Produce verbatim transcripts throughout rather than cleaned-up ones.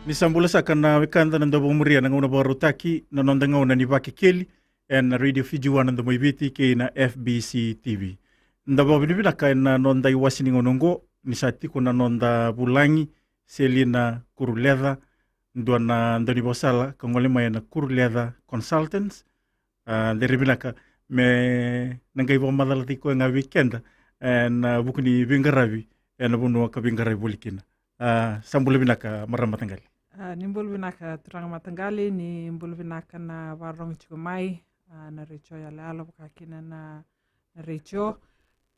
Ni sa bula saka na wekada na dau vakamuria na gauna vakarautaki, na noda gauna ni Vakekeli ena Radio Fiji One na Domoiviti kei na F B C T V. Da vakavinavinaka ena noda iwase ni gauna oqo ni sa tiko na noda vulagi, Selina Kuruleca, dua na daunivakasala ka gole mai ena Kuruleca Consultants. A, dere vinaka me na qai vakamacalataki koya ga vei keda ena vuku ni veiqaravi ena vanua ka veiqaravi voli kina. A, sa bula vinaka, marama Mataqali. A, ni bula vinaka, turaga Mataqali, ni bula vinaka na vakarorogo tiko mai, a, na retio yaloyalo, vaka kina na, na retio.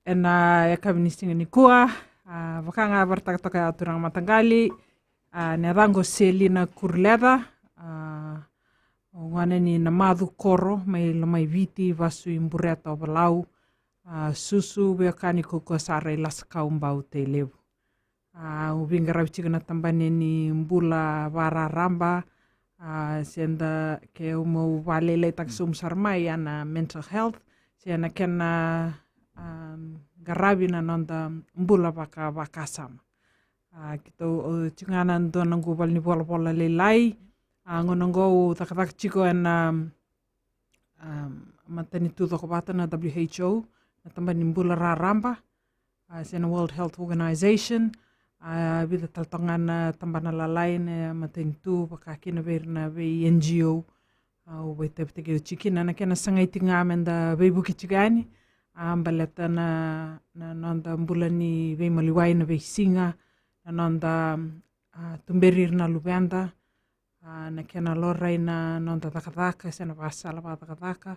Ena yakavi ni siga nikua, a, vaka ga vakaraitaka toka ya, turaga Mataqali, a, na yacaqu o Selina Kuruleca, a, au gone ni Namacu Koro, mai Lomaiviti, vasu i Bureta, Ovalau, a, susu veiwekani kaukaua sara i Lasakau, Bau, Tailevu. A, au veiqaravi tiko na tabana ni bula vakararaba, a, se da, ke au meu vakalailaitaka sobu sara mai, a, na mental health, se na kena, a, qaravi na noda bula vaka, vakasama. A, keitou, au tiko ga na dua noqu valenivolavola lailai, a, gauna oqo au cakacaka tiko ena, a, matanitu cokovata na W H O, na tabana ni bula raraba, a, se na World Health Organization, a, vica tale toka ga na tabana lalai na matanitu, vaka kina vei ira na vei N G O, a, au vakaitavitaki au tiko kina, na kena sagai tiko ga me da veivuke tiko yani, a, baleta na, na noda bula ni veimaliwai, na veisiga, na noda, a, tuberi ira na luveda, a, na kena laurai na noda cakacaka, se na vakasala vakacakacaka,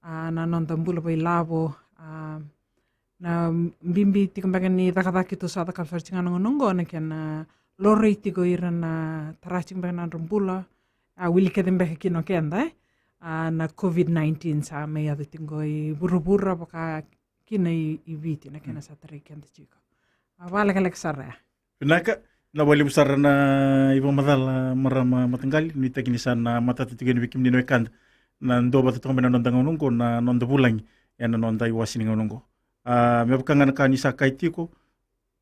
a, na noda bula vakailavo, a, na bibi tiko beka ni cakacaka keitou sa cakava sara tiko ga na gauna oqo, na kena laurai tiko ira na tara tiko beka na nodra bula, a, wili kece beka kina o keda, e? A, na COVID nineteen sa mai yaco tiko i vuravura, vaka kina i, i Viti, na kena sa tarai keda tiko. A, vakalekaleka sara ya. Vinaka, na vakalevu sara na ivakamacala, marama Mataqali, nuitaki ni sa na matata tiko yani vei kemuni na wekada na dua vata toka mai na noda gauna oqo, na noda vulagi ena noda iwase ni gauna oqo. A, me vaka ga na ka ni sa kaya tiko,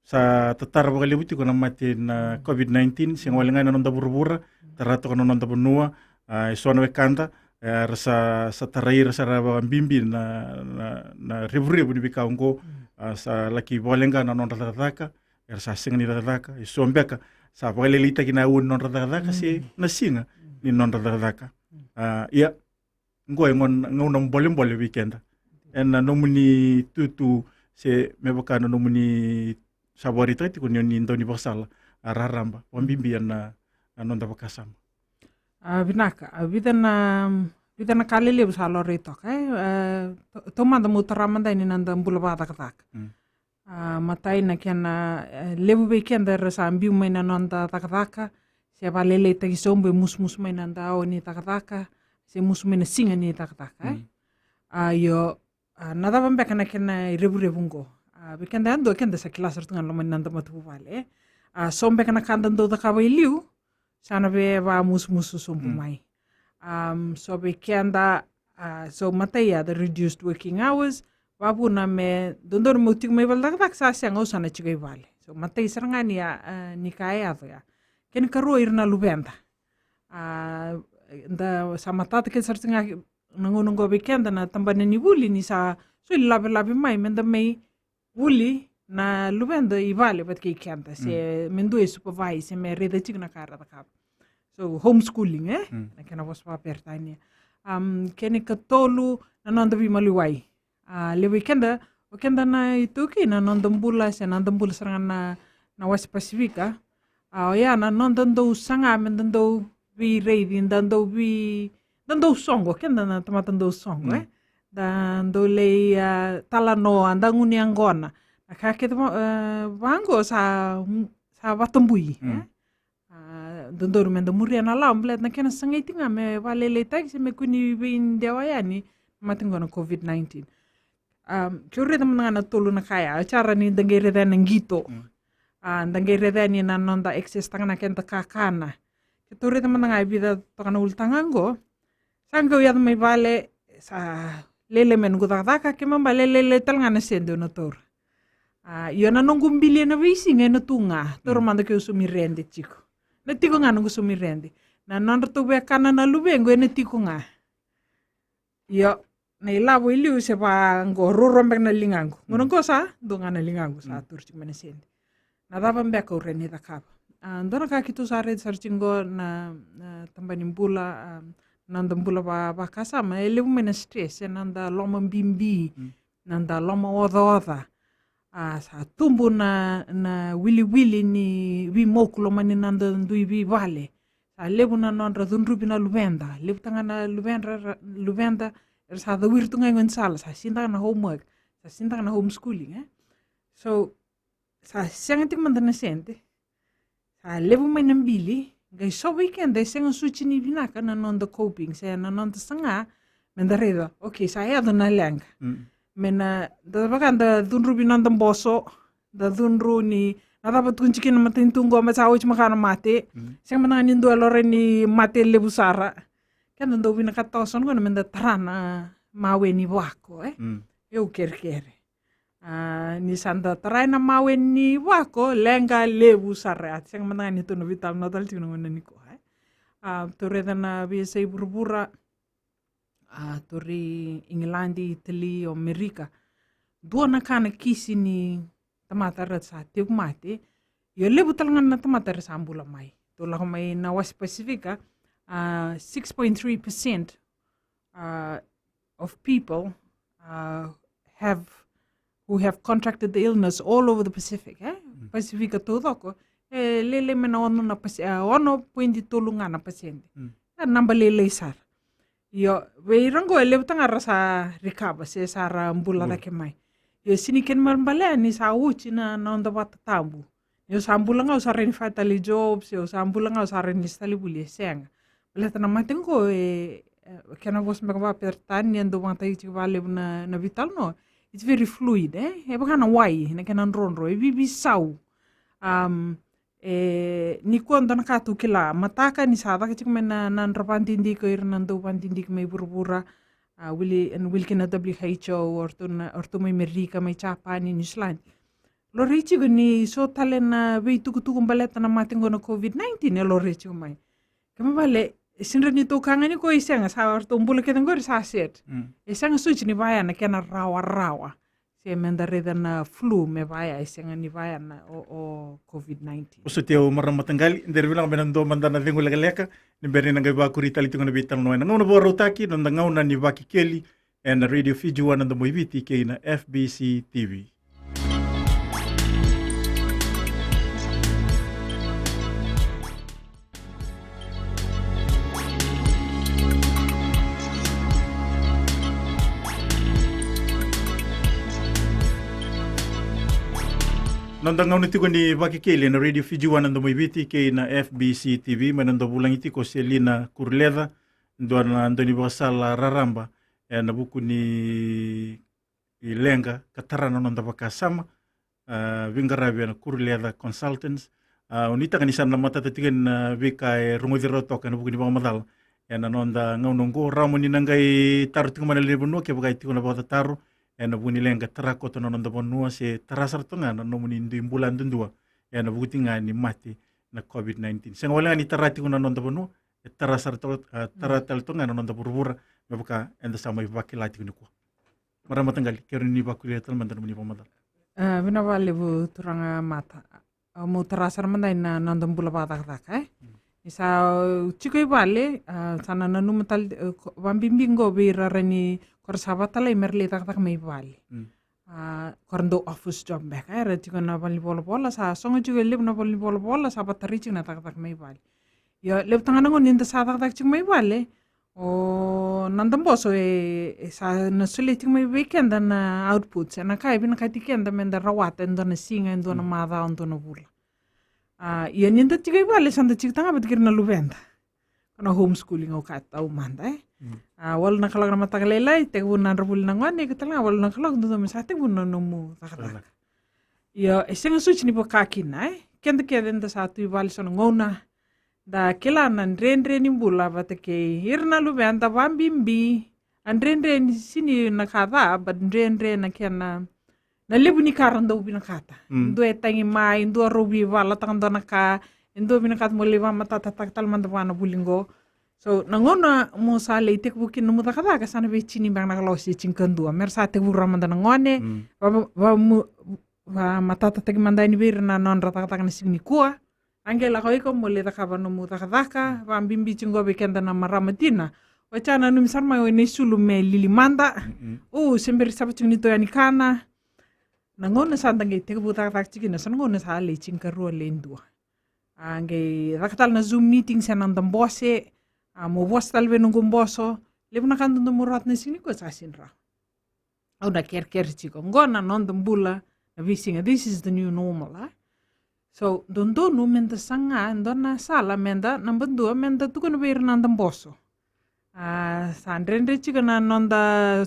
sa tatara vakalevu tiko na mate na COVID nineteen, sega wale ga ena noda vuravura, tara toka na noda vanua, a, e so na wekada, e, era sa, sa tarai ira sara vakabibi na, na, na revurevu ni veika oqo, a, sa laki vakaleqa na nodra cakacaka, era sa sega ni cakacaka, e so beka sa vakalailaitaki na aua ni nodra cakacaka, se na siga ni nodra cakacaka. A, ia, oqo e gauna, gauna bolebole vei keda. Ena nomuni tutu, se me vaka na nomuni sa vakaraitaka tiko ni, ni daunivakasala, a, raraba, vakabibi ena, a, noda vakasama. A, vinaka, a, vica na, vica na ka lelevu sa laurai toka, e, a, to-, taumada meu tara mada yani na noda bula vakacakacaka. A, matai na kena, e, levu vei keda era sa biu mai na noda cakacaka, se vakalailaitaki sobu e musumusu mai na noda aua ni cakacaka, se musu mai na siga ni cakacaka, e? A, io, a, na cava beka na kena irevurevu oqo? A, vei keda yadua, keda sa kila sara tu ga na loma ni noda matavuvale, e? A, so beka na ka da dau cakava i liu, sa na via vamusumusu sobu mai. Um, so vei keda, a, so matai ya, the reduced working hours, vavuna me dodonu meu tiko mai vale cakacaka, sa sega, au sa na tiko i vale. So matai sara ga ni, a, a, ni ka e yaco ya. Kena ikarua, ira na luveda. A, da sa matata kece sara tiko ga na gauna oqo vei keda na tabana ni vuli, ni sa soli lavelave mai me da mai vuli na luveda i vale vata kei keda, se me dua e supervise, se me raica tiko na ka era cakava. So, homeschooling, e? Na kena vosa vakaperitania. Um, kena ikatolu, na noda veimaliwai. A, levu vei keda, o keda na iTaukei, na noda bula, se na noda bula sara ga na, na wase Pasifika. A, oya na noda dau saga me da dau veiraici, da dau vei, da dau soqo, keda na tamata dau soqo, e? Da dau lai, a, talanoa, da gunu yaqona. Na ka kece va-, e, vaqo sa, sa vatabui, e? A, dodonu me da muria na lawa, baleta na kena sagai tiko ga me vakalailaitaki se me kua ni veidewa yani na mate qo na COVID nineteen. Um, ke o raica mada ga na tolu na ka ya, o sara ni da qai raica na qito. A, da qai raica ni na noda access taka na keda kakana. Ke tou raica mada ga e vica toka na ulutaga qo, sa qai yaco mai vale, sa lailai mai noqu cakacaka, ke me bale lailai tale ga na sede au na taura. A, io na noqu bili ena veisiga ena tu ga, taura mada keu saumi rede tiko. Na tiko ga na qu sumi rede. Na nodratou vekana na luvequ e na tiko ga. Io, na ilavo i liu se va qo ruarua beka na ligaqu. Gauna qo sa dua ga na ligaqu sa turu tiko mai na sede. Na cava beka au rawa ni cakava? A, dua na ka keitou sa raica sara tiko qo na, na tabana ni bula, a, na noda bula va, vakasama, e levu mai na stress, e na noda loma bibi, na noda loma ocaoca. A, sa tubu na, na wiliwili ni veimoku loma ni noda dui veivale. Sa levu na nodra cudruvi na luveda, levu taga na luveda, ra, luveda, era sa cawiri tu ga i gaunisala, sa sega ni dua na homework, sa sega ni dua na homeschooling, e? So, sa sega tiko mada na sede, sa levu mai na bili, qai so vei keda e sega soti ni vinaka na noda coping, se na noda saga, me da raica, okay, sa yaco na leqa. Mm. Me na, da vaka da cudruvi noda boso, da cudru ni, na cava tukuni tiko kina na matanitu qo, me sa oti makawa na mate. Mm. Sega mada ga ni dua e laurai ni mate levu sara. Keda dau vinakata toka so na gauna me da tara na mawe ni vako, e? Mm. Au kerekere. A, ni sa da tara na mawe ni vako, leqa levu sara. A, sega mada ga ni tou na veitalanoa tale tiko na gauna nikua, e? A, tou raica na veiyasai vuravura, a, tou rai Igiladi, Itali, o Amerika. Dua na ka na kisi ni tamata era sa tevu mate. Io, levu tale ga na tamata era sa bula mai. Tou lako mai na wasi Pasifika, a, six point three percent, a, of people, uh, have, who have contracted the illness all over the Pacific, e? Mm. Pasifika taucoko, e lailai mai na ono na pase-, e, ono poidi tolu ga na pasede. Mm. E naba lailai sara. Io, vei ira qo e levu taga ra sa recover, se sa ra bula cake mai. Io, sega ni kena ibalebale ni sa oti na, na noda vata tabu. Ni au sa bula ga au sa rawa ni faya tale job, se au sa bula ga au sa rawa ni lesu tale i vuli, e sega. Baleta na mate qo e, e, kena vosa beka vakaperitania e dau vakayagataki tiko vakalevu na, na veitalanoa. It's very fluid, e? E vaka na wai, na kena drodro, e veiveisau. Um, e, nikua dua na ka tou kila, mataka ni sa caka tiko mai na, na nodra vakadidike o ira na dau vakadidike mai vuravura, a, wili, e wili kina na W H O, o ratou na, o ratou mai Amerika, mai Japani, Niusiladi. Laurai tiko ni so tale na veitukutuku baleta na mate qo na COVID nineteen, e laurai tiko mai. Kena ibalebale, e sega ni tou kaya ga ni ko e sega, sa ratou bula kece qori sa set. Mm. E sega soti ni vaya na kena rawarawa. Se me da raica na flu me vaya, e sega ni vaya na o, o COVID nineteen. Vosoti au marama mataqali, de ra vinaka me na dua mada na cegu lekaleka, ni bera ni na qai vakuri tale tiko na veitalanoa. Na gauna vakarautaki, noda gauna ni Vakekeli, ena Radio Fiji One na Domo i Viti kei na F B C T V. Noda gauna tiko ni Vakekeli ena Radio Fiji One na Domo i Viti kei na F B C T V, mai na noda vulagi tiko o Selina Kuruleca, dua na daunivakasala raraba ena vuku ni leqa ka tara na noda vakasama, a, veiqaravi ena Kuruleca Consultants. A, au nuitaka ni sa na matata tiko na veika e rogoci rawa toka ena vuku ni vakamacala ena noda gauna oqo. Rawa mo ni na qai taro tiko mai na lewe ni vanua kevaka e tiko na vakatataro ena vuku ni leqa tara koto na noda vanua se tara sara toka ga na nomuni dui bula duadua ena vuku tiko ga ni mate na COVID nineteen. Sega wale ga ni tara tiko na noda vanua, e tara sara toka, a, tara tale toka ga na noda vuravura, me vaka eda sa mai vakila tiko nikua. Marama mataqali, kerea ni vakuria tale mada na nomuni vakamacala. A, vinaka vakalevu turaga Mata. A, meu tara sara mada na noda bula vakacakacaka, e? Mm. Ni sa, a, tiko i vale, a, sa na nanuma tale, e, ko, vakabibi qo vei ira ni ko ra sa vakatalai me ra lai cakacaka mai vale. Mm. A, ko ra dau office job beka, era tiko na valenivolavola, sa sogo tiko e levu na valenivolavola, sa vakatarai tiko na cakacaka mai vale. Io, levu taga na gauna ni da sa cakacaka tiko mai vale, o noda boso e, e sa na solia tiko mai vei keda na outputs, ena ka e vinakati keda me da rawata e dua na siga, e dua na macawa, e dua na vula. A, ia ni da tiko i vale, sa da tiko taga vata kei ira na luveda. Ko na homeschooling au kaya taumada, e? Mm. A, walu na kaloko na mataka lailai, tekivu na dravuli na gone, iko tale ga walu na kaloko dodonu me sa tekivu na nomu cakacaka. Cakacaka. Io, e sega soti ni vaka kina, e? Keda kece da sa tu i vale so na gauna. Da kila na dredre ni bula vata kei ira na luveda vakabibi. A dredre ni sega ni na ka ca, but dredre na kena, na levu ni ka ra dau vinakata. Mm. Dua e tagi mai, dua rau veivalataka dua na ka, E dua vinakata mo lai vakamatatataka tale mada vua na vuli qo. So na gauna mo sa lai tekivu kina nomu cakacaka, sa na vei tini beka na Kalou se tinikadua, me ra sa tekivu rawa mada na gone. Vaka, vaka, vamatatataki mada yani vei ira na nodra cakacaka na siga nikua. A qai lako iko mo lai cakava nomu cakacaka, vakabibi tiko qo vei keda na marama tina. Oti a nanumi sara mai o Nei Sulu me lili mada. O se bera ni sava tiko ni tou yani kana. Na gauna sa da qai tekivu cakacaka tiko kina, sa na gauna sa lai tinikarua, lai dua. A qai caka tale na Zoom meeting se na noda bose. A mo vosa tale vei noqu boso. Levu na ka dodonu mo rawata na siga nikua sa sini rawa. Au na kerekere tiko. Qo na noda bula na veisiga. This is the new normal, a? So dodonu meda saga e dua na sala meda, naba dua, meda tukuna vei ira na noda boso. A sa dredre tiko na noda,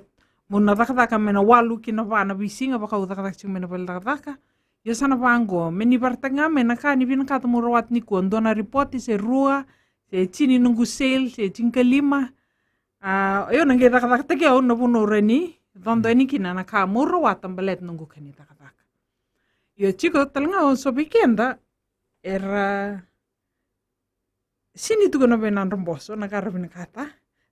mo na cakacaka mai na walu ki na va na veisiga, vaka au cakacaka tiko mai na vale cakacaka. Io sa na vaqo, me ni vakaraitaka ga mai na ka ni vinakata mo rawata nikua, dua na ripote se rua, se tini noqu sale, se tinikalima. A io na qai cakacakataki au na vanua au rawa ni codo yani kina na ka mo rawata baleta noqu ka ni cakacaka. Io tiko tale ga o so vei keda era sini tukuna vei na nodra boso na ka ra vinakata.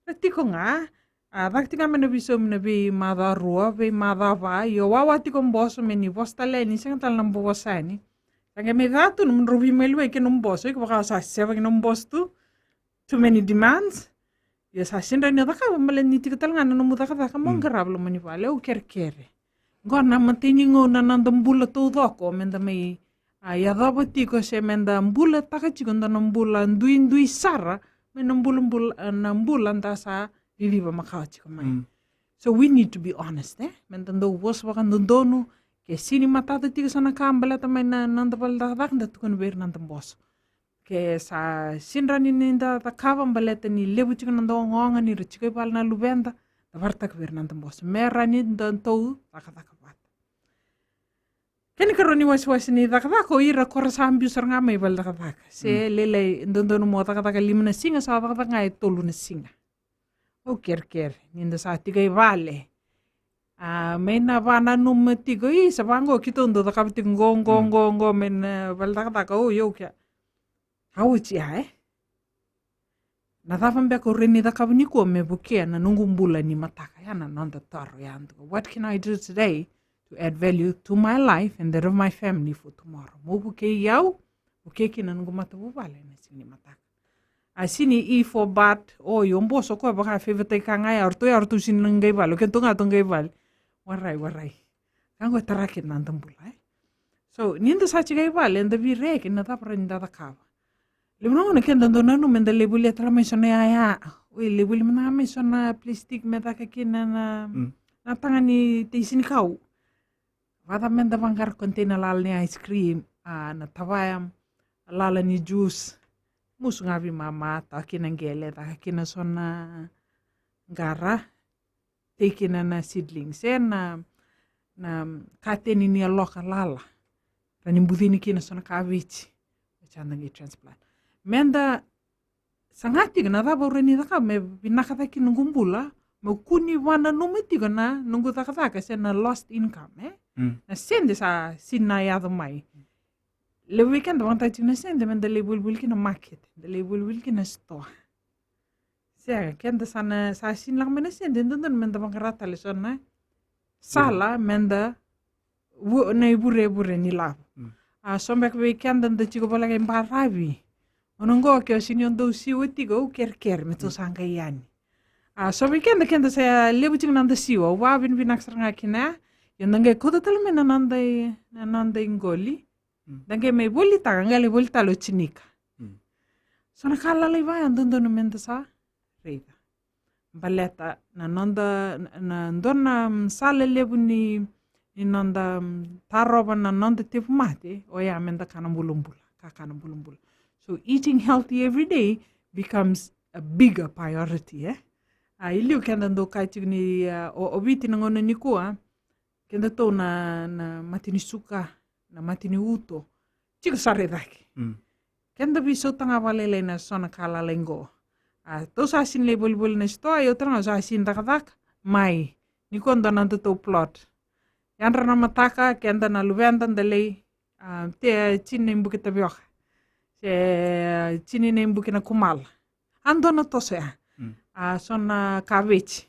Ra tiko ga, a caka tiko ga mai na veisaumi na veimacawa rua, veimacawa va, io wawa tiko boso me ni vosa tale yani, sega tale na boso yani. Sa qai mai ca tu na nomudrau veimaliwai kei na nomu boso, iko vaka sa sevaki na nomu boso tu. Too many demands. Io sa sini rawa ni o cakava baleta ni tiko tale ga na nomu cakacaka mo qarava loma ni vale, au kerekere. Qo na imatai ni gauna na noda bula taucoko meda mai a yacova tiko se meda bulataka tiko dua na bula duidui sara mai na bulabula, na bula da sa ciciva makawa tiko mai. So we need to be honest, e? Meda dau vosa vakadodonu. Ke sini matata tiko sa na ka baleta mai na noda vale cakacaka, da tukuna vei ira na noda boso. Ke sa sini rawa ni da cakava baleta ni levu tiko na noda ogaoga, ni ra tiko i vale na luveda, da vakaraitaka vei ira na noda boso me rawa ni da dau cakacaka vata. Kena ikarua ni wasewase ni cakacaka, o ira ko ra sa biu sara ga mai vale cakacaka. Se lailai dodonu mo cakacaka lima na siga, sa cakacaka ga e tolu na siga. Au kerekere ni da sa tiko i vale. A mai na vananuma tiko, i sa vaqo keitou dau cakava tiko qo, qo, qo, qo mai na vale cakacaka, o io kea. A oti ya, e? Na cava beka au rawa ni cakava nikua me vukea na noqu bula ni mataka? Ya na noda taro yadua. What can I do today to add value to my life and that of my family for tomorrow? Mo vukei au, vukei kina noqu matavuvale na siga ni mataka. A sini ifo, but o io boso ko vaka favourite ka ga ya, o ratou ya, o ratou sini na qai vale, o keitou ga tou qai vale. Warai, warai. Ka qo e tara kina na noda bula, e? So ni da sa tiko i vale, eda via reki na cava rawa ni da cakava. Levu na gauna keda dau nanuma meda lai volia tale mai so na yaya. Oi, lai volia mada ga mai so na plastic me caka kina na, na taga ni tei sinikau. Vacava meda vaqara container lala ni ice cream, a na tavaya lala ni juice. Musu ga veimama, tawa kina qele, caka kina so na qara. Tei kina na seedlings, e, na, na kateni ni yaloka lala. Rawa ni bucini kina so na kaveti. Oti a da qai transplant. Meda saga tiko na cava au rawa ni cakava me vinaka cake noqu bula, meu kua ni vananuma tiko na noqu cakacaka se na lost income, e? Na sede sa sini na yaco mai. Levu vei keda vakayagataka tiko na sede meda lai volivoli kina market, da lai volivoli kina sitoa. Sega, keda sa na, sa sini lako mai na sede, dodonu meda vaqara tale so na sala meda vu-, na ivurevure ni lavo. A so beka vei keda da tiko voleka i baravi. Gauna qo ke o sini o dau siwa tiko, au kerekere me tou sa qai yani. A so vei keda, keda sa levu tiko na noda siwa, au vakavinavinaka sara ga kina. Ia da qai kauta tale mai na noda i, na noda iqoli. Da qai mai volitaka, qai lai voli tale o tinika. So na ka lalai vaya dodonu meda sa raica. Baleta na noda, na, na dua na, mm, sala levu ni, ni noda, mm, tarova na noda tauvimate, oya meda kana bulabula, kakana bulabula. So eating healthy every day becomes a bigger priority, e? A, i liu keda dau kaya tiko ni, a, o, o Viti na gauna nikua, kedatou na, na mate ni suka, na mate ni uto, tiko sara i cake. Keda veisautaka ga vakalailai na so na ka lalai qo. A, tou sa sini lai volivoli na sitoa, ia au tale ga au sa sini cakacaka mai. Nikua dua na nodatou plot. Yadra na mataka, keda na luveda da lai, a, tea e tini na ibuki tavioka. Se tini na ibuki na kumala. A dua na toso ya. A so na kaveti.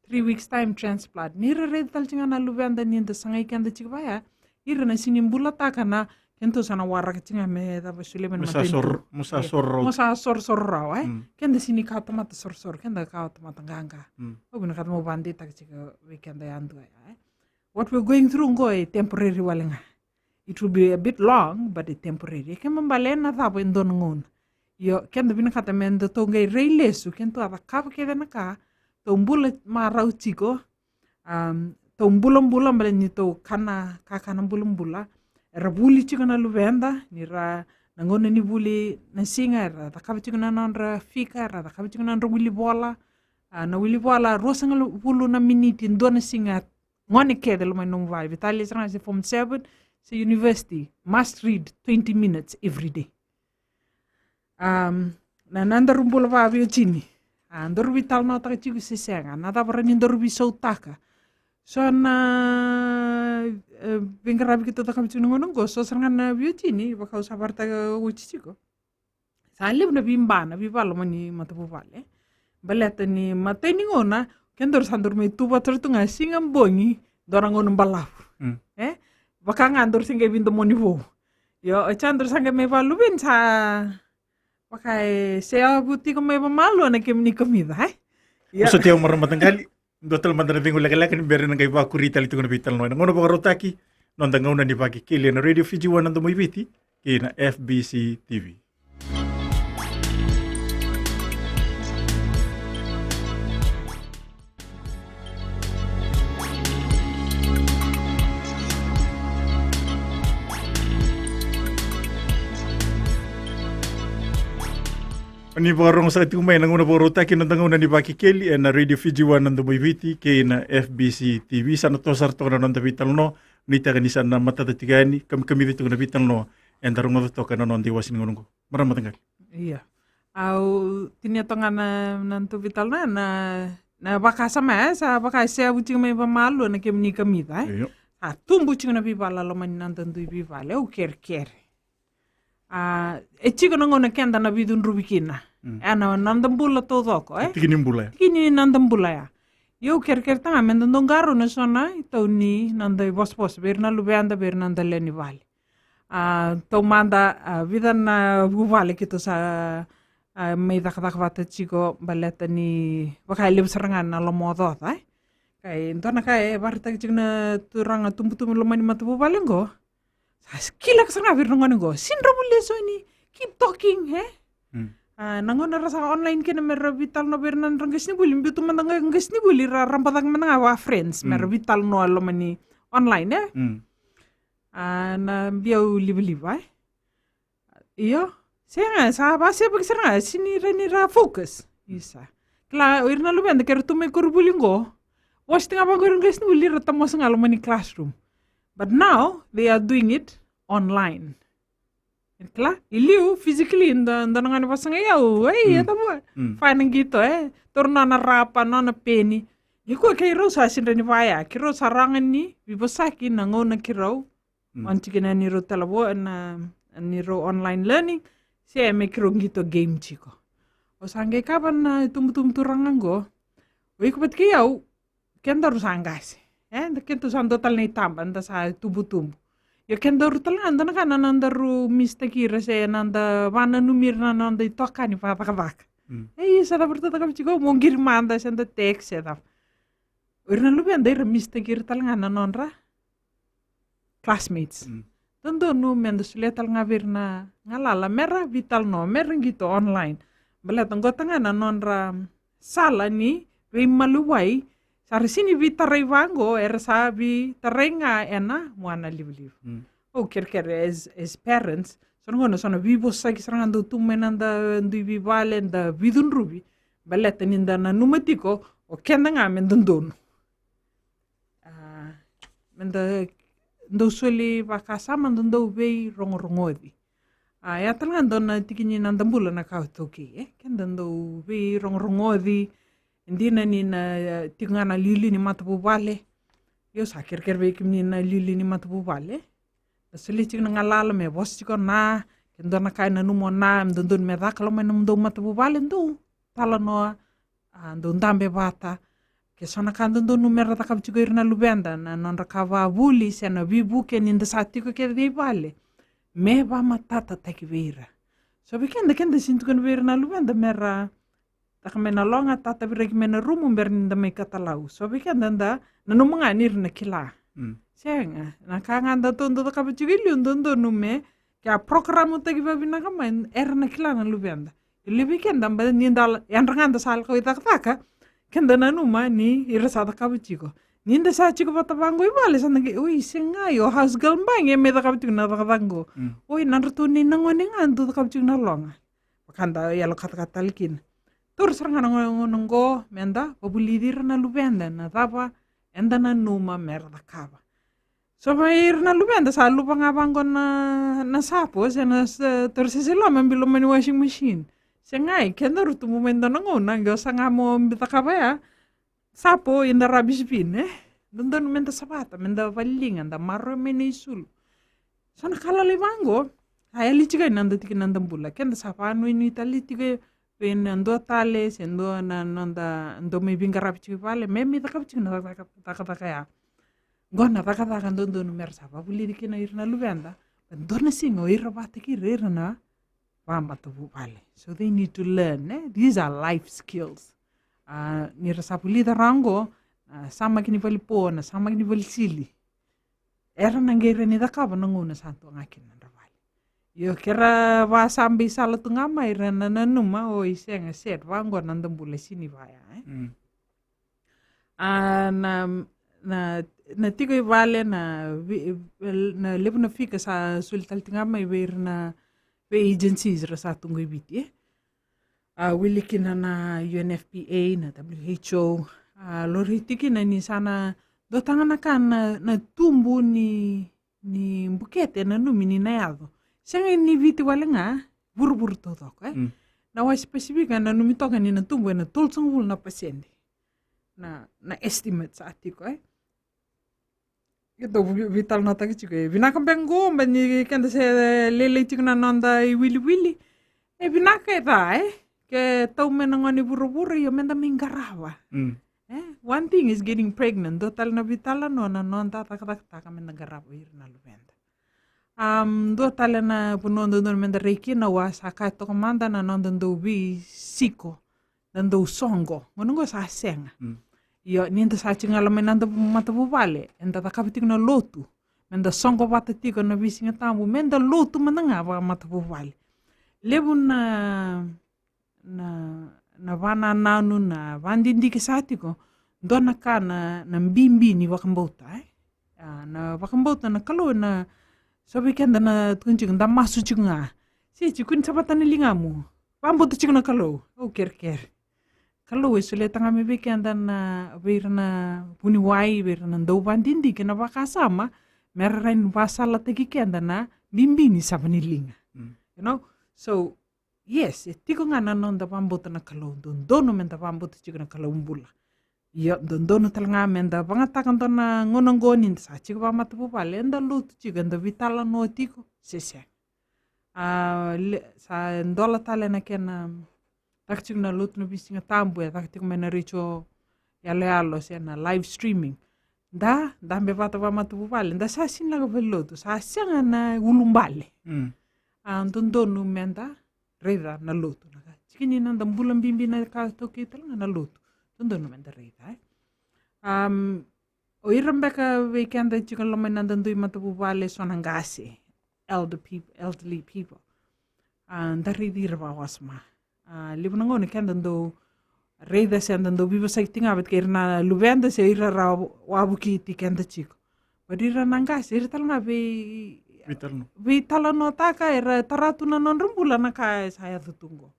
Three weeks time transplant. Ni ra raica tale tiko ga na luveda ni da sagai keda tiko vaya. Ira na sini bulataka na, keda sa na waraka tiko ga me cava solia mai na matanitu. Mo sa sorosoro rawa, e? Keda sini kawa tamata sorosoro, keda kawa tamata qaqa. Au vinakata mo vakadeitaka tiko vei keda yadua ya, e? What we're going through qo e temporary wale ga. It will be a bit long, but e temporary. E kena ibalebale na cava e dua na gauna. Io, keda vinakata me da tou qai rai lesu, keda tou a cakava kece na ka, tou bula marau tiko, tou bulabula baleta ni tou kana, kakana bulabula. Era vuli tiko na luveda, ni ra na gauna ni vuli na siga, era cakava tiko na nodra fika, era cakava tiko na nodra wili vola. A, na wili vola, ruasagavulu na miniti, dua na siga, gone kece loma ni nomu vale. Vitalia sara ga se form seven, se university, must read twenty minutes every day. Um, na, na daru bula vaveiwatini. A, daru veitalanoataka tiko se sega. Na cava ra ni daru veisautaka. So na, e, veiqaravi keitou cakava tiko na gauna qo. So sara ga na veiwatini, vaka au sa varataka oti tiko. Sa levu na veibana, veivala loma ni matavuvale. Baleta ni matai ni gauna, kedaru sa daru mai tu vata tu ga siga bogi, dua na gauna balavu. E? Vaka ga daru se qai veidomoni vou. Io, o sa daru sa qai mai vakaluveni sa vaka e seavu tiko mai vamalua na kemuni kamica, e? Io. Sa tiko mara mataqali. Dua tale mada na cegu lekaleka ni bera na qai vakuri tale tiko na veitalanoa. Ena gauna vakarautaki, noda gauna ni vakekeli ena Radio Fiji One na Domo i Viti, kei na F B C T V. Ni vakarorogo saka tiko mai ena gauna vakarautaki, noda gauna ni vakekeli ena Radio Fiji One na Domo i Viti kei na F B C T V. Sa na toso sara toka na noda veitalanoa. Nuitaka ni sa na matata tiko yani, kamikamica tiko na veitalanoa eda rogoca toka ena noda iwase ni gauna oqo. Marama mataqali. Ia. Au tinia toka ga na, na nodatou veitalanoa, na, na vakasama, e, sa vaka e seavu tiko mai vamalua na kemuni kamica, e. Io. Sa tubu tiko na veivala loma ni noda dui veivale, au kerekere. A, e tiko na gauna keda na veicudruvi kina. Mm. E na, na noda bula taucoko, e? Tiki ni bula ya. Tiki ni noda bula ya. Ia au kerekere toka ga me da dau qarauna so na itau ni noda ivosavosa vei ira na luveda, vei ira na noda lewe ni vale. A, taumada, a, vica na vuvale keitou sa, a, mai cakacaka vata tiko baleta ni vaka e levu sara ga na lomaocaoca, e? Ka e dua na ka e vakaraitaki tiko na turaga tubutubu loma ni matavuvale oqo. Sa kilaka sara ga vei ira na gone oqo. Sini dra volia so ni keep talking, e? Mm. A, na gauna ra sa online kina me ra veitalanoa vei ira na nodra qasenivuli, biu tu mada ga qasenivuli, ra raba cake mada ga vaka friends, me ra veitalanoa loma ni online, e? Mm. A, na biau livaliva, e? Io, sega, sa vakasevaki sara ga, sini rai ni ra focus. Isa. Kila, o ira na luveda, ke ra tu mai koronivuli oqo. Wasea ga vaqo ira na qasenivuli, ra tamosa ga loma ni classroom. But now, they are doing it online. Kila, i liu, physically, da, da na gone vakasagai au, ei, e tavua. Fai na qito, e. Taura nona rapa, nona peni. Nikua keirau sa sini rai ni vaya, keirau sa rawa ga ni veivosaki na gauna keirau. Mm. Oni tiko na neirau talavo, na neirau online learning, se me keirau qito game tiko. Au sa qai kaya vei na tubutubu turaga oqo. O iko vata kei au, kedaru sa qase. E, da kedaru sa dua tale na itaba, da sa tubutubu. Io kedaru tale ga, da na kaya na nodaru mistake ira se na da vakananumi ira na noda itokani vakacakacaka. Mm. E, sa cava ratou cakava tiko, mo qiri mada, se da text, se cava. O ira na luveda ira mistake ira tale ga na nodra classmates. Mm. Dodonu me da solia tale ga vei ira na galala me ra veitalanoa, me ra qito online. Baleta qo tale ga na nodra sala ni veimaliwai, sa ra sini veitarai vaqo, era sa veitarai ga ena muana livaliva. Mm. Au kerekere as, as parents, so na gauna so na veivosaki sara ga dau tu mai na noda dui veivale, da veicudruvi. Baleta ni da nanuma tiko, o keda ga me dodonu. A, me da dau soli vakasama, da dau veirogorogoci. A, ya tale ga dua na tiki ni noda bula na ka o taukei, e? Ke da dau veirogorogoci, e dina ni na, e, tiko ga na liuliu ni matavuvale. Io sa kerekere vei kemuni na liuliu ni matavuvale. Da solia tiko na galala me vosa tiko na, Ke dua na ka e nanuma o na, dodonu me caka, lako mai nomudou matavuvale, dou talanoa, a, dou dabe vata. Ke so na ka dodonu mera cakava tiko ira na luveda, na nodra ka vavuli se na vivuke ni da sa tiko kece i vale, me vamatatataki vei ira. So vei keda, keda sini tukuna vei ira na luveda mera caka mai na loga, tataviraki mai na rumu, bera ni da mai katalau. So vei keda da nanuma ga ni ira na kila. Mm. Sega, na ka ga da tou dau cakava tiko i liu, dodonu me, ke a programutaki vavinaka mai, era na kila na luveda. I liu vei keda, ba ni da la-, yadra ga da sa lako i cakacaka, keda nanuma ni ira sa cakava tiko. Ni da sa tiko vata vaqo i vale, sa da qai, oi, sega, o house girl bagi e mai cakava tiko na cakacaka qo. Mm. Oi, na dratou nei na gone ga dau cakava tiko na loga. Vaka da yalo katakata tale kina. Taura sara ga na gauna qo, meda vavulici ira na luveda na cava eda nanuma mera cakava. So vei ira na luveda sa luva ga vaqo na, na sapo, se na, se, taura sese loma, biu loma ni washing machine. Sega, e keda ru tubu mai dua na gauna, qo sa ga mo bi cakava ya. Sapo in the rubbish bin, e? Dodonu meda savata, meda valiliga, da maroroi mai na isulu. So na ka lalai vaqo, a yali tiko ena noda tikina da bula. Keda sa vanuinui tale tiko vei na dua tale, se dua na noda, dua mai veiqaravi tiko i vale, me mai cakava tiko na caka-, caka-, cakacaka ya. Qo na cakacaka dodonu mera sa vavulici kina ira na luveda. Dua na siga o ira vata kei ira, ira na vamatavuvale. So they need to learn, e? These are life skills. A, ni ra sa vulica rawa qo, na samaki ni valepo, na samaki ni valesili. Era na qai rawa ni cakava na gauna sa tu ga kina na nodra vale. Io, ke ra vakasabi sala tu ga mai, ra na nanuma, oi, sega, set, vaqo na noda bula sini vaya, e? Mm. A, na, na, na tiko i vale, na vi-, na levu na fika sa soli tale tiko ga mai vei ira na, vei agencies ra sa tu qo i Viti, e. A, wili kina na U N F P A, na W H O, a, laurai tiko kina ni sa na dua tale ga na ka na, na tubu ni, ni bukete e nanumi ni na yaco. Sega ni Viti wale ga, vuravura taucoko, e. Mm. Na wase Pasifika e nanumi toka ni na tubu ena tolusagavulu na pasede. Na, na estimate sa tiko, e. Keitou vei-, veitalanoataka tiko, e vinaka beka qo, ba ni keda se lailai tiko na noda iwiliwili. E vinaka e ca, e? Ke tau mai na gone vuravura, io, meda mai qarava. Mm. E? One thing is getting pregnant. Dua tale na veitalanoa na noda cakacakataka meda qarava ira na luveda. Am, dua tale na vanua dodonu meda rai kina, au a sa kaya toka mada, na noda dau veisiko, na dau soqo. Gauna qo sa sega. Mm. Io, ni da sa tiko ga la mai na noda matavuvale, eda cakava tiko na lotu. Meda soqo vata tiko na veisiga tabu, meda lotu mada ga vakamatavuvale. Levu na, na, na vanananu, na vadidike sa tiko, dua na ka na, na bibi ni vakabauta, e? A, na vakabauta na Kalou, na so vei keda na tukuni tiko, da masu tiko ga. Se tiko ni sa vata na ligamu. Vakabauta tiko na Kalou. Au kerekere. Kalou e solia tale ga mai vei keda na, vei ira na vuniwai, vei ira na dauvadidike na vakasama, me ra rawa ni vasalataki keda na bibi ni sava ni liga. Mm. You know? So, yes, e tiko ga na noda vakabauta na Kalou, dodonu meda vakabauta tiko na Kalou bula. Io, dodonu tale ga meda vagataka dua na gauna qo ni da sa tiko vakamatavuvale, eda lotu tiko, eda veitalanoa tiko, se sega. A, le, sa dola tale na kena caka tiko na lotu na veisiga tabu, e caka tiko mai na retio yaloyalo se na live streaming. Da, dabe vata vakamatavuvale, da sa sini lako valenilotu, sa sega na ulubale. Mm. A, dodonu meda raica na lotu, na ka. Tiki ni noda bula bibi na ka taukei tale ga na lotu. Dodonu meda raica, e. Am, o ira beka vei keda tiko loma ni noda dui matavuvale, so na qase, elder peop-, elderly people. A, da raici ira vakawasoma. A, levu na gauna keda dau raica se da dau veivosaki tiko ga vata kei ira na luveda se ira ra wavokiti keda tiko. But ira na qase, ira tale ga vei, veitalanoa, veitalanoataka, era tara tu na nodra bula na ka e sa yaco tu qo.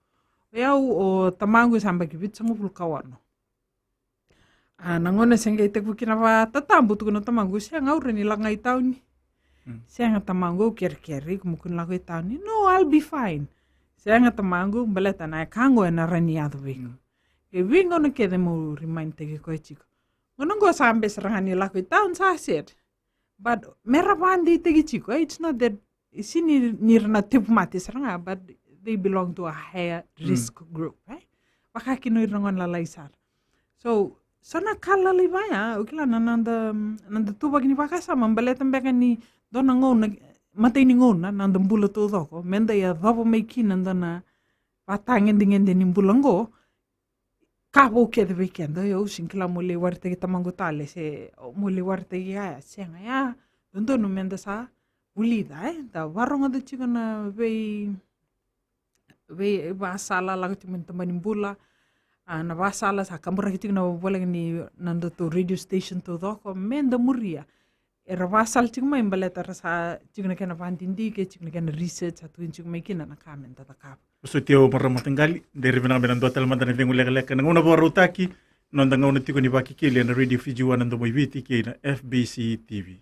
O yau, o tamaqu e sa yabaki vitusagavulu ka ono. A, na gauna se qai tekivu kina vakatatabu, tukuna o tamaqu, sega, au rawa ni lako ga i tauni. Mm. Sega tamaqu, au kerekere, iko mo kua ni lako i tauni. No, I'll be fine. Sega tamaqu, baleta na ka qo ena rawa ni yaco vei iko. Mm. E veigauna kece meu remind taki koya tiko. Gauna qo sa bese sara ga ni lako i tauni, sa set. But mera vakadeitaki tiko, e, it's not that e si ni, ni ra na tevu mate sara ga, but they belong to a higher risk group, eh? Vaka kina ira na gone lalai sara. So, so na ka lalai vaya, o kila na noda, noda tuvaki ni vakasama, baleta beka ni dua na gauna, matai ni gauna, noda bula taucoko, meda yacova mai kina dua na vatagedegede ni bula qo, ka vou kece vei keda, io, au sega ni kila mo lai waritaki tamaqu tale, se mo lai waritaki ya, sega ya, dodonu meda sa vulica, eh, da varogoca tiko na vei, vei vasala lako tiko mai na tabana ni bula, ah, na vasala sa kaburaki tiko na voleka ni nodatou radio station taucoko, meda muria. Era vasala tiko mai baleta ra sa tiko na kena vadidike, tiko na kena research, sa tukuni tiko mai kina na ka meda cakava. Vosoti au marama mataqali, de ri vinaka me na dua tale mada na cegu lekaleka, na gauna vakarautaki, noda gauna tiko ni Vakekeli ena Radio Fiji One na Domo i Viti kei na F B C T V.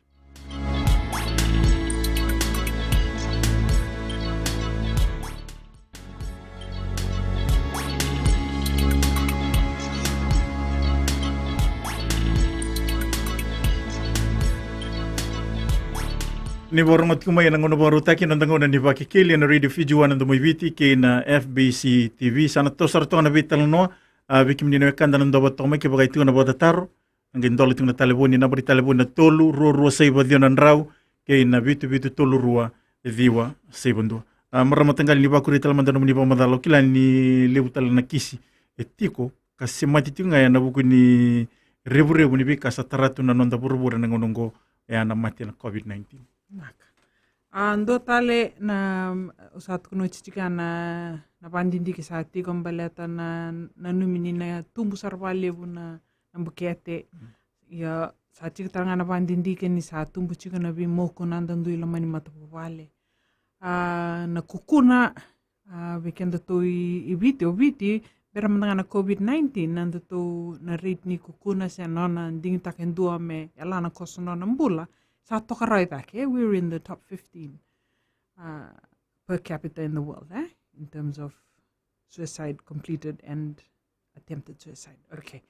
Ni vakarorogo tiko mai ena gauna vakarautaki, noda gauna ni Vakekeli ena Radio Fiji One na Domo i Viti kei na F B C T V. Sa na toso sara toka na veitalanoa, a, vei kemuni na wekada na dau vata toka mai kevaka e tiko na vakatataro. Qai dola tiko na talevoni, naba ni talevoni na tolu rua rua saiva ciwa na drau kei na vitu vitu tolu rua ciwa saiva dua. A, marama mataqali, ni vakuria tale mada na nomuni vakamacala, au kila ni levu tale na kisi e tiko ka semati tiko ga ena vuku ni revurevu ni veika sa tara tu na noda vuravura ena gauna oqo, e a na mate na COVID nineteen. Vinaka. A, dua tale na, au sa tukuna oti tiko ya na, na vadidike sa tiko baleta na, nanumi ni na tubu sara vakalevu na, na bukete. Mm. Ia, sa tiko tale ga na vadidike ni sa tubu tiko na veimoku na dau dui loma ni matavuvale. A, na kukuna, a, vei kedatou i, i Viti, o Viti, bera mada ga na COVID nineteen, na nodatou na rate ni kukuna se nona digitaka e dua me yala na koso nona bula, sa toka rawa i cake, eh? We were in the top fifteen, uh, per capita in the world, eh? In terms of suicide completed and attempted suicide. Okay.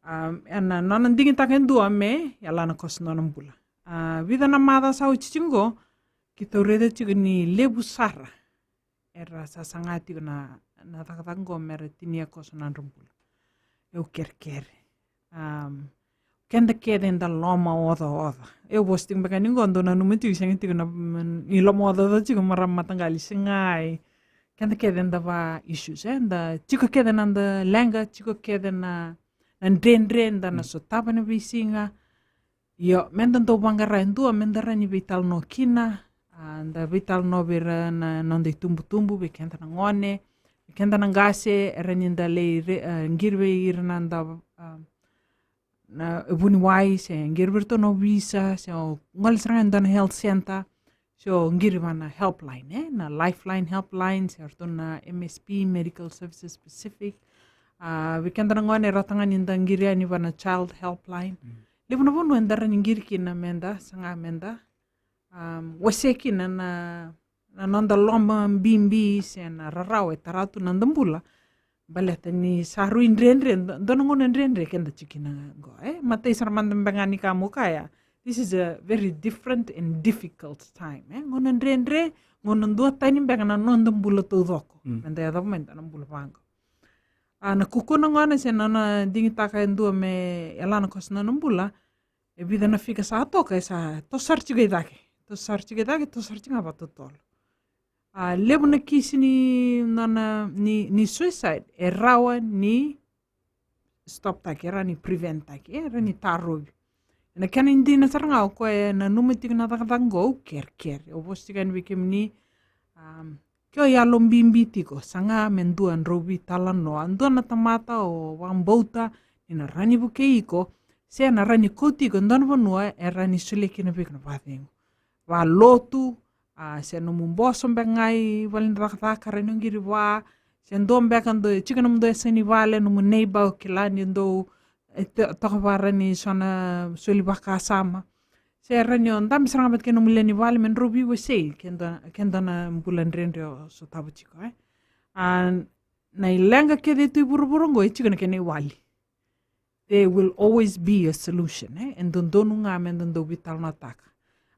Um, ena nona digitaka e dua me yala na koso nona bula. A, vica na macawa sa oti tiko qo, keitou raica tiko ni levu sara era sasaga tiko na, na cakacaka qo mera tinia koso na nodra bula. Au kerekere. Um, keda kece da lomaocaoca. Au vosa tiko beka ni qo, dou nanuma tiko, sega tiko na, mm, ni lomaocaoca tiko, marama mataqali, sega. Keda kece da va issues, eh? Da tiko kece na da leqa, tiko kece na, na dredre da na sotava na veisiga. Io, meda dau vaqara e dua meda rawa ni veitalanoa kina, a, da veitalanoa vei ira na noda itubutubu, vei keda na gone, vei keda na qase, e rawa ni da lai re-, a, qiri vei ira na da, a, na vuniwai, se qiri vei iratou na ovisa, se o gole sara ga e dua na health centre, se o qiri vua na helpline, eh? Na Lifeline helpline, se o ratou na M S P, Medical Services Pacific. A, vei keda na gone, e rawa talega ni da qiri yani vua na child helpline. Mm. Levu na vanua eda rawa ni qiri kina meda saga meda, um, wasea kina na, na noda lomabibi se na rarawa e tara tu na noda bula. Baleta ni sa rui dredre, dua, dua na gauna dredre keda tiko kina qo, eh? Matai sara mada beka ga ni ka mo kaya, this is a very different and difficult time, eh? Gauna dredre, gauna duatani beka na noda bula taucoko. Mm. Meda yacova mai dua na bula vaqo. A, na kukuna gona se nona digitaka e dua me yala na koso nona bula, e vica na fika sa toka, e sa toso sara tiko i cake. Toso sara tiko i cake, toso sara tiko ga vakatotolo. A, levu na kisi ni, na, na, ni, ni suicide e rawa ni stop taki, e rawa ni prevent taki, e rawa ni tarovi. Na kena dina sara ga, o koya e nanuma tiko na cakacaka qo, au kerekere. Au vosa tiko yani vei kemuni, um, ke o yalobibi tiko, saga me dua drau veitalanoa, dua na tamata o vakabauta ni na rawa ni vukei iko, se na rawa ni kauti iko e dua na vanua e rawa ni solia kina vei iko na vakacegu. Valotu, a, se nomu boso beka ga i vale ni cakacaka, rawa ni o qiri vua, se dua beka dau tiko nomu dau yasa ni vale, nomu neighbor, o kila ni dau, e, to-, toka vua, rawa ni so na soli vakasama. Se rawa ni o dabe sara ga vata kei nomu lewe ni vale me drau veiwasei, ke dua, ke dua na bula dredre o sotava tiko, eh? A, na ileqa kece e tu i vuravura oqo e tiko na kena iwali. There will always be a solution, eh? E dodonu ga meda dau veitalanoataka.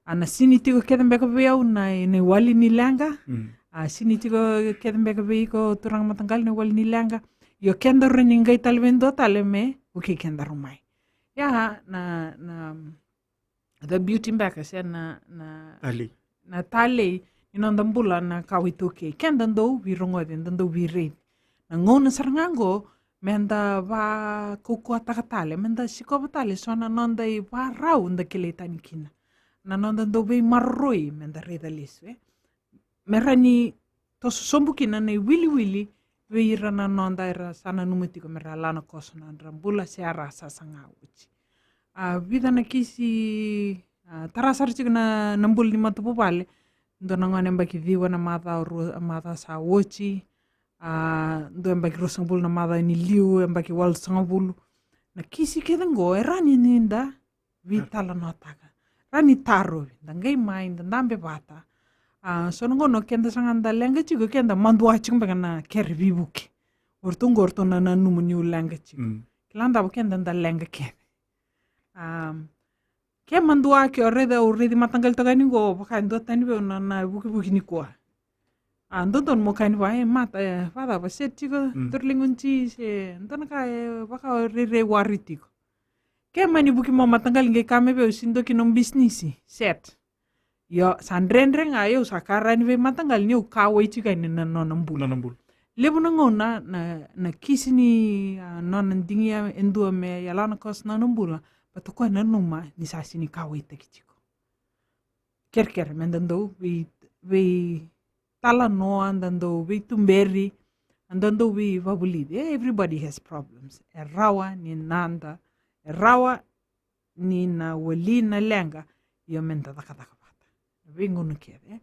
A na sini tiko kece beka vei au na, na iwali ni leqa. Mm. A sini tiko kece beka vei iko turaga mataqali na iwali ni leqa. Io keda rua ni qai tale vei dua tale me, okay, keda rua mai. Ia, na, na, the beauty beka se na, na, talei. Na talei ni noda bula na kawa iTaukei. Keda dau veirogoci, da dau veiraici. Na gauna sara ga qo, meda vakaukauataka tale, meda sikova tale so na noda ivarau da kilai tani kina. Na noda dau veimaroroi, meda raica lesu, e. Me ra ni toso sobu kina na iwiliwili vei ira na noda era sa nanuma tiko me ra lana koso na nodra bula se a ra sasaga oti. A vica na kisi, a, tara sara tiko na, na bula ni matavuvale. Dua na gone baki ciwa na macawa rua, macawa sa oti. A, dua e baki ruasagavulu na macawa ni liu, e baki walusagavulu. Na kisi kece qo, e ra ni nida veitalanoataka. Ra ni tarovi, da qai mai, da dabe vata. A, so na gauna keda saga da leqa tiko, keda madua tiko beka na kere veivuke. O ratou qo, o ratou na nanuma niu leqa tiko. Mm. Kila davo keda da leqa kece. A, ke madua ke o raica, o raici mataqali toka ni qo, vaka e dua tani vei au na, na vukivuki nikua. A, dodonu mo kani va, e, mata, e, vacava, set tiko, mm, toro liga ni ti, se, dua na ka, e, vaka o rairai wari tiko. Ke mani vuki mo mataqali qai ka me vei au, si dua ki nomu bisinisi, set. Io, sa dredre ga, io, sa karani vei mataqali, ni au kauwai tiko yani na nona bula. Nona bula. Levu na gauna, na, na kisi ni, a, nona digia e dua me yalana koso na nona bula, vata koya nanuma, ni sa sini kauwaitaki tiko. Kerekere, meda dau vei, veitalanoa, da dau veituberi, da dau veivavulici. E, everybody has problems. E rawa ni nada, e rawa ni na wali na leqa, io meda cakacaka vata. Na veigauna kece, e.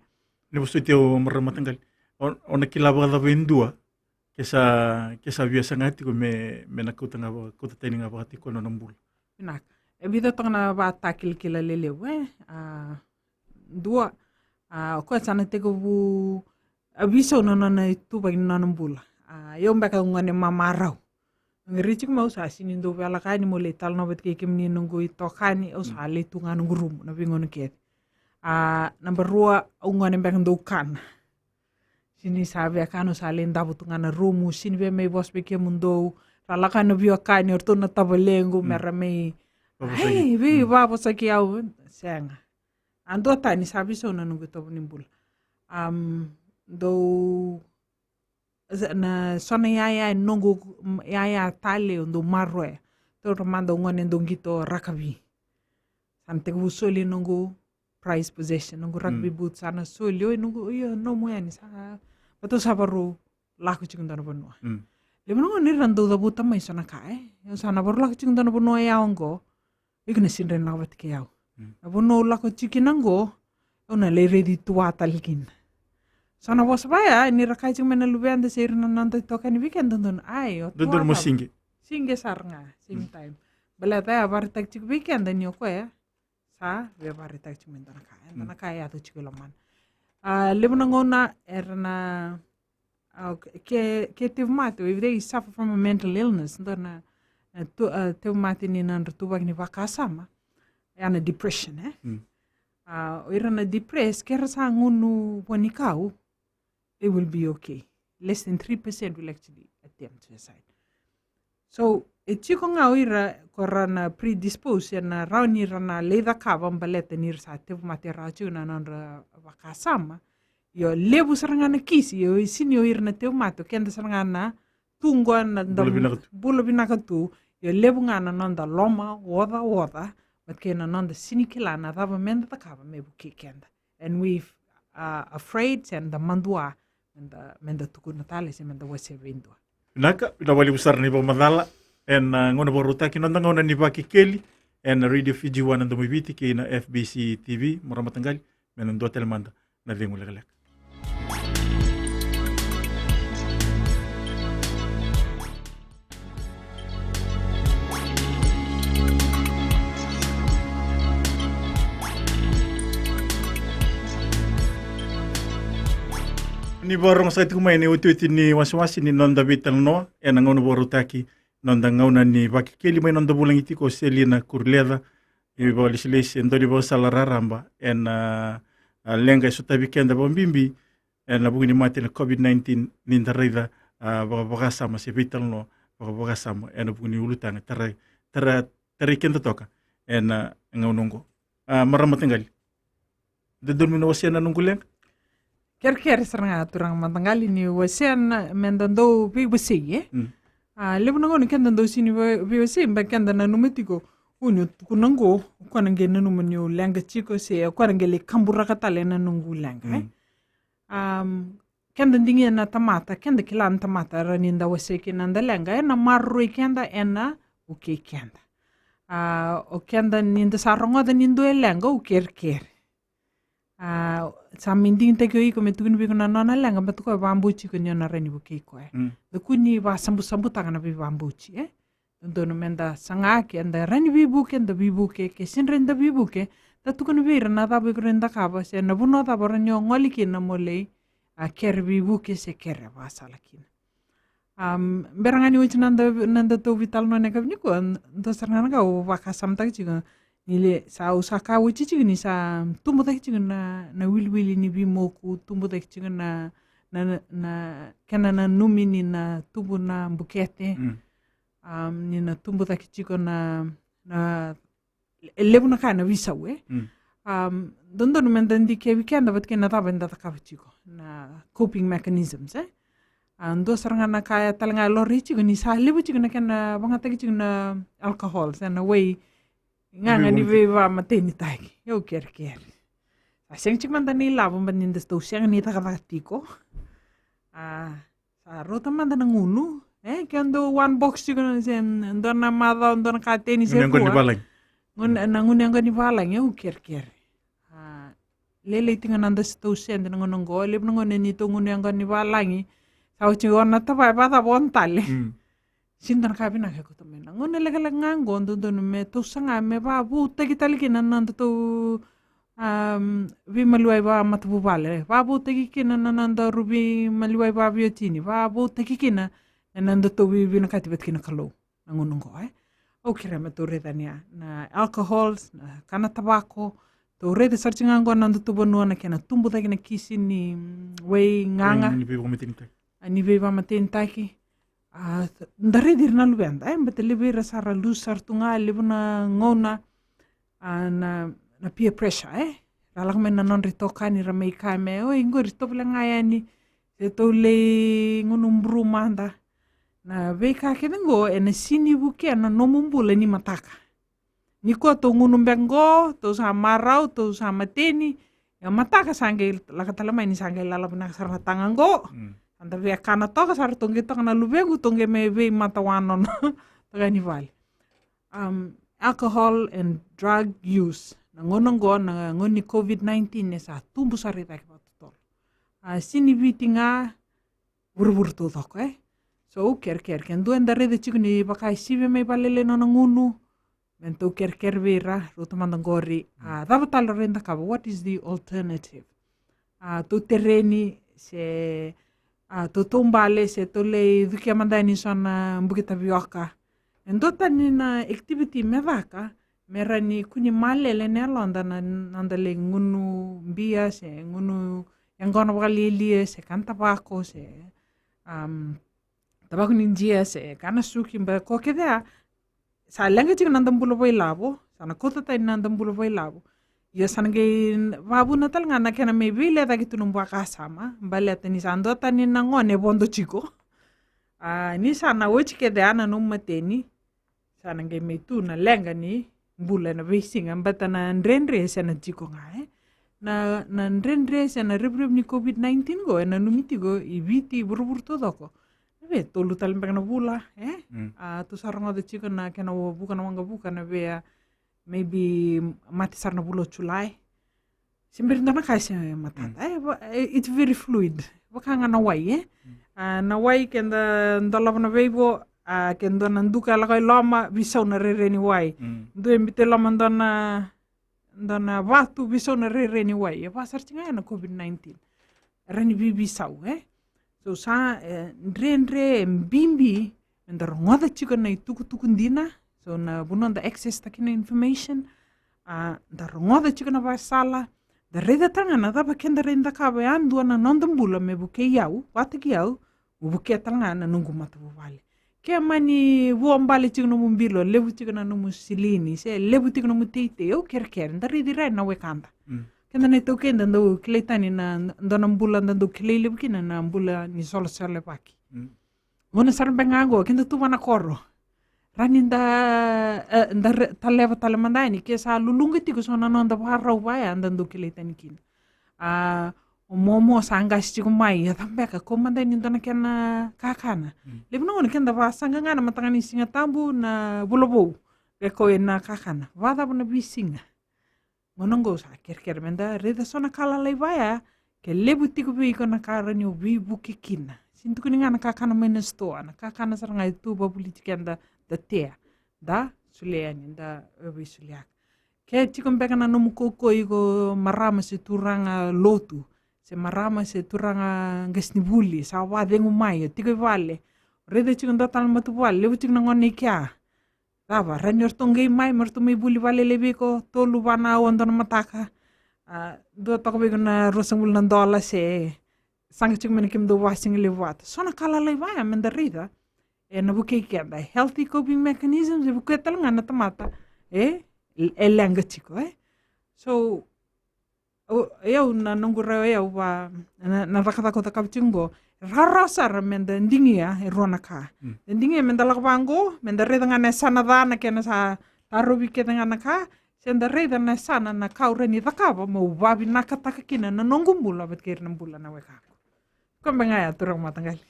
Ni vosoti au marama mataqali. O, o na kila vakacava e dua, ke sa, ke sa via saga tiko me, me na kauta ga va, kauta tani ga vata tiko na nona bula. Vinaka. E vica toka na vakatakilakila lelevu, e? A, dua, a, o koya sa na tekivu, a, veisau na nona ituvaki na nona bula. A, io beka au gone mamarau. Qai rai tiko mai au sa sini dau vela ka ni mo lai talanoa vata kei kemuni noqu itokani, au sa lai tu ga noqu rumu, na veigauna kece. A, naba rua, au gone beka dau kana. Sini sa via kana, au sa lai davo tu ga na rumu, sini via mai vosa vei kemudou. Ra lako na veiwekani, o ratou na tavalequ, mm, me ra mai, vavosaki, ai, vei, mm, vavosaki au, sega. A dua tani sa veisau na noqu itovo ni bula. Am, dou, na, so na yaya, noqu, mm, yaya tale, au dau maroroya. Taura mada au gone dau qito rakavi. Sa na tekivu soli noqu prized possession, noqu rugby, mm, boots, sa na soli, oi, noqu, io, nomu yani, sa, vata au sa varau lako tiko dua na vanua. Mm. Levu na gauna ni ra dau cavuta mai so na ka, e. Au sa na varau lako tiko dua na vanua ya oqo, iko na sini rawa ni lako vata kei au. Mm. Na vanua au lako tiko kina oqo, au na lai raici tu vata tale kina. So na vosa vaya, ni ra kaya tiko mai na luveda se ira na noda itokani vei keda, dodonu, ai, o tua, dodonu mo cava? Sige. Sige sara ga, same, mm, time. Baleta ya, vakaraitaki tiko vei keda ni o koya sa via vakaraitaki tiko mai dua na ka. E dua, mm, na ka e yaco tiko i lomana. A, levu na gauna era na, a, ke, ke tevu mate, if they suffer from a mental illness, dua na, e, tu, a, tevu mate ni nodra ituvaki ni vakasama, ya na depression, e? Mm. A, o ira na depressed, ke ra sa gunu vua ni kau, they will be okay. Less than three percent will actually attempt suicide. So, e tiko ga o ira ko ra na predispose, e na rawa ni ra na lai cakava baleta ni ra sa tevu mate rawa tiko na nodra vakasama. Io, levu sara ga na kisi, io, e sini o ira na tevu mate, o keda sara ga na tu qo na da bula vinaka tu. Bula vinaka tu, io, levu ga na noda loma ocaoca, vata kei na noda sini kila na cava meda cakava me vukei keda. And we are afraid, se da madua, meda, meda tukuna tale, se meda wasea vei dua. Vinaka, vinaka vakalevu sara na ivakamacala ena, a, gauna vakarautaki, noda gauna ni Vakekeli ena Radio Fiji One na Domo i Viti kei na F B C T V, marama mataqali, me na dua tale mada na cegu lekaleka. Ni vakarorogo saka tiko mai ena iotioti ni wasewase ni noda veitalanoa ena gauna vakarautaki, noda gauna ni Vakekeli, mai noda vulagi tiko o Selina Kuruleca, Ni vakalesilesi e dua ni vakasala raraba ena, a, leqa e sotavi keda vakabibi ena vuku ni mate na COVID nineteen, ni da raica, a, vakavakasama se veitalanoa vakavakasama ena vuku ni ulutaga tarai, tara, tarai keda toka ena gauna oqo. A, marama Taqali, dodonu me na wasea na noqu leqa? Kerekere sara ga turaga Mataqali ni wasea na, me da dau veivosei, e? Mm. A, levu na gauna keda dau sini vei-, veiwasei, ba keda nanuma tiko, o ni o tukuna oqo, o koya na qai nanuma ni o leqa tiko, se o koya na qai lai kaburaka tale na noqu leqa, e? Mm. Am, keda digia na tamata, keda kila na tamata, ra ni da wasei kina na da leqa, ena maroroi keda, ena vukei keda. A, o keda ni da sa rogoca ni dua e leqa, au kerekere. A, sa mai digitaki o iko me tukuni vei iko na nona leqa, baleta o koya vakabauti iko ni o na rawa ni vukei koya. Mm. Da kua ni vakasabusabutaka na veivakabauti, e? Dodonu me da saga ke da rawa ni veivuke, da veivuke, ke sega ni rawa ni da veivuke, da tukuna vei ira na cava iko rawa ni cakava, se na vanua cava rawa ni o gole kina mo lai, a, kere veivuke se kere vakasala kina. Am, bera ga ni oti na da, na da tou veitalanoa na yakavi nikua, dua sara ga na ka au vakasamataka tiko, ni le sa, au sa kaya oti tiko ni sa tubu cake tiko na, na wiliwili ni veimoku, tubu cake tiko na, na, na, na kena nanumi ni na tubu na bukete. Mm. Am, ni na tubu cake tiko na, na e levu na ka ena veisau, e? Mm. Am, dodonu me da dikevi keda vata kei na cava eda cakava tiko, na coping mechanisms, e? A, dua sara ga na ka e tale ga e laurai tiko ni sa levu tiko na kena vagataki tiko na alcohol, se na wai gaga ni veivakamatenitaki. Au kerekere. Sa sega tiko mada ni lavo, baleta ni da tou sega ni cakacaka tiko. A, sa rauta mada na gunu, e, ke dua one box tiko na, se dua na macawa, dua na ka teni se rua. Gunu yaqona ni valagi. Gunu, na gunu yaqona ni valagi, au kerekere. A, lailai tiko ga na da se tou sede na gauna oqo, levu na gauna ni tou gunu yaqona ni valagi. Sa oti o na tavaya, vakacava o na tale. Mm. Sega ni dua na ka vinaka e kauta mai. Na gauna lekaleka ga oqo, dodonu me tou saga me vakavoutaki tale kina na nodatou, am, veimaliwai vakamatavuvale, vakavoutaki kina na nodaru veimaliwai vakaveiwatini, vakavoutaki kina na nodatou veivinakati vata kei na Kalou na gauna oqo, e. Au kerea me tou raica ni a, na alcohols, na kana tavako, tou raica sara tiko ga oqo na nodatou vanua na kena tubu cake na kisi ni, mm, wai gaga. Ni veivakamatenitaki. A, ni veivakamatenitaki. A, da raici ira na luveda, e, baleta levu vei ira sa ra lusu sara tu ga, levu na gauna, a, na, na peer pressure, e. Ra lako mai na nodra itokani, ra mai kaya me, oi, qori tovolea ga yani, se tou lai gunu bru mada. Na veika kece oqo, ena sini vukea na nomu bula ni mataka. Nikua tou gunu beka qo, tou sa marau, tou sa mateni. E mataka sa qai lako tale mai ni sa qai lala vinaka sara na taga qo. Mm. Sa da via kana toka sara, tou qai toka na luvequ, tou qai mai veimatawa nono toka ni vale. Um, alcohol and drug use. Na gauna qo, na gauna ni COVID nineteen, e sa tubu sara i cake vakatotolo. A, sini Viti ga, vuravura taucoko, e. So, au kerekere, ke dua eda raica tiko ni vaka e sivia mai vakalailai nona gunu, me tou kerekere vei ira, rauta mada qori, a, cava tale rawa ni da cakava, what is the alternative? A, tou tereni, se, a, tou taubale, se tou lai cukia mada yani so na buki tavioka. E dua tani na activity me caka, me rawa ni kua ni malele na yaloda na, na noda lai gunu bia, se gunu yaqona vakalialia, se kana tavako, se, um, tavako ni jia, se kana suki, ba ko kece ya, sa leqa tiko na noda bula vakailavo, sa na kauta tani na noda bula vakailavo. Ia sa na qai vakavuna tale ga na kena mai veilecayaki tu na nomu vakasama, baleta ni sa dua tani na gone e vodo tiko. A, ni sa na oti kece ya na nomu mateni, sa na qai mai tu na leqa ni bula ena veisiga, baleta na dredre se na tiko ga, e. Na, na dredre se na revurevu ni COVID nineteen qo, e nanumi tiko i Viti, vuravura taucoko. Na vei tolu tale beka na vula, e? Mm. A, tou sa rogoca tiko na kena vuka na waqavuka, na vei, a, maybe mate sara na vula o Julai. Se bera ni dua na ka e se matata. Mm. E, va-, e, it's very fluid. Vaka ga na wai, e? Mm. A, na wai ke da dolava na veivo, a, ke dua na duka e lako i loma, veisau na rere ni wai. Mm. Dua e biuta i loma dua na, dua na vatu, veisau na rere ni wai. E vaka sara tiko ga ya na COVID nineteen. Rawa ni veiveisau, e? So sa, e, dredre, e bibi me da rogoca tiko na itukutuku dina. So na vanua da access taki na information. A, da rogoca tiko na vakasala, da raica tale ga na cava keda rawa ni cakava yadua na noda bula me vukei au, vakataki au, mo vukea tale ga na noqu matavuvale. Ke mani vuabale tiko nomu bilo, levu tiko na nomu silini, se levu tiko nomu teitei, au kerekere, da raici ira na wekada. Mm. Keda na iTaukei da dau kilai tani na, dua na bula da dau kilai levu kina na bula ni solosolevaki. Mm. Gauna sara beka ga oqo, keda tu vua na koro. Rawa ni da, e, da re-, taleva tale mada yani, ke sa luluqa tiko so na noda vakarau vaya, da dau kilai tani kina. A, o momo sa qasi tiko mai, a cava beka, kau mada yani dua na kena kakana. Mm. Levu na gauna keda vakasaqa ga na mataka ni Siga Tabu, na vula vou, ke kau ena kakana. Vakacava na veisiga? Gauna oqo sa kerekere meda raica so na ka lalai vaya, ke levu tiko vei iko na ka rawa ni o veivuke kina. Sega ni tukuni ga na kakana mai na sitoa, na kakana sara ga e tu vakavoliti keda, da tea, da solia yani, da veisuliaka. Ke tiko beka na nomu kaukaua iko marama se turaga lotu, se marama se turaga qasenivuli, sa vakacegu mai, o tiko i vale, raica tiko dua tale na matavuvale, levu tiko na gone i kea. Cava, rawa ni ratou qai mai, me ratou mai vuli vale laivi iko, tolu, va na aua, dua na mataka. A, dua toka vei iko na ruasagavulu na dola se saqa tiko mai na kemudou vakasigalevu vata. So na ka lalai vaya meda raica, e, na vukei keda. Healthy coping mechanisms, e vukei tale ga na tamata, e, e leqa tiko, e. So, o, o yau na noqu rawa, o yau va, na, na cakacaka au cakava tiko oqo, rawarawa sara meda digia e rua na ka. Mm. Da digia meda lako vaqo, meda raica ga na yasana ca, na kena sa tarovi kece ga na ka, se da raica na yasana na ka au rawa ni cakava meu vavinakataka kina na noqu bula vata kei ira na bula na wekaqu. Koya beka ga ya, turaga mataqali.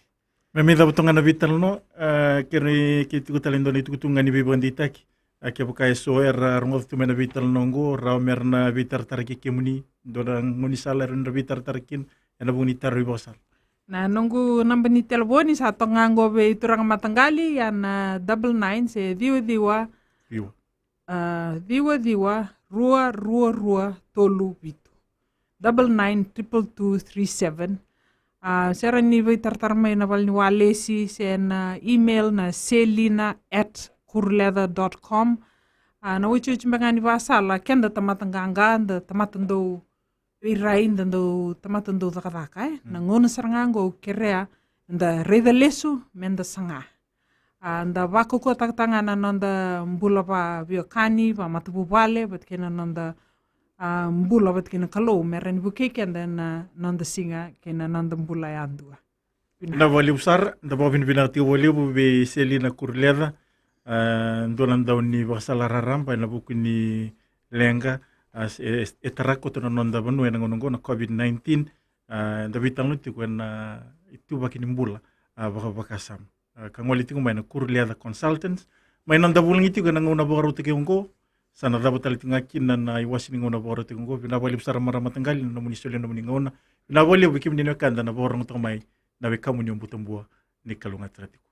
Me mai cava toka ga na veitalanoa, a, kei, kei tiko tale e dua na itukutuku ga ni veivakadeitaki. A, kevaka e so era rogoca tu mai na veitalanoa oqo, rawa mera na veitaratara kei kemuni, dua na gaunisala era na veitaratara kina, ena vuku ni taro ivakasala. Na noqu naba ni telefoni sa toka ga oqo vei turaga mataqali, ya na double nine se ciwa ciwa. Ciwa. A, ciwa ciwa, rua rua rua, tolu vitu. Double nine, triple two, three seven. A, se rawa ni veitaratara mai na vale ni walesi, se na email na selina at kuruleather dot com. A, na otioti beka ga ni vakasala, keda tamata qaqa, da tamata dau veirai, da dau tamata dau cakacaka, e. Mm. Na gauna sara ga oqo au kerea, da raica lesu, meda saga. A, da vakaukauwataka ga na noda bula vakaveiwekani, vakamatavuvale, vata kei na noda, a, bula vata kei na Kalou, me rawa ni vukei keda na noda siga kei na noda bula yadua. Vinaka. Vinaka vakalevu sara, da vakavinavinaka tiko vakalevu vei Selina Kuruleather, a, dua na dau ni vakasala raraba ena vuku ni leqa, a, e, e, e tara koto na noda vanua ena gauna oqo na COVID nineteen, a, da veitalanoa tiko ena ituvaki ni bula, a, vakavakasama. A, ka gole tiko mai na Kuruleather Consultants. Mai na noda vulagi tiko ena gauna vakarautaki oqo. Sa na cava tale tiko ga kina na iwase ni gauna vakarautaki oqo. Vinaka vakalevu sara marama mataqali na nomuni solia na nomuni gauna. Vinaka vakalevu vei kemuni na wekada na vakarorogo toka mai, na wekamuni o Butabua, ni kalougata tiko.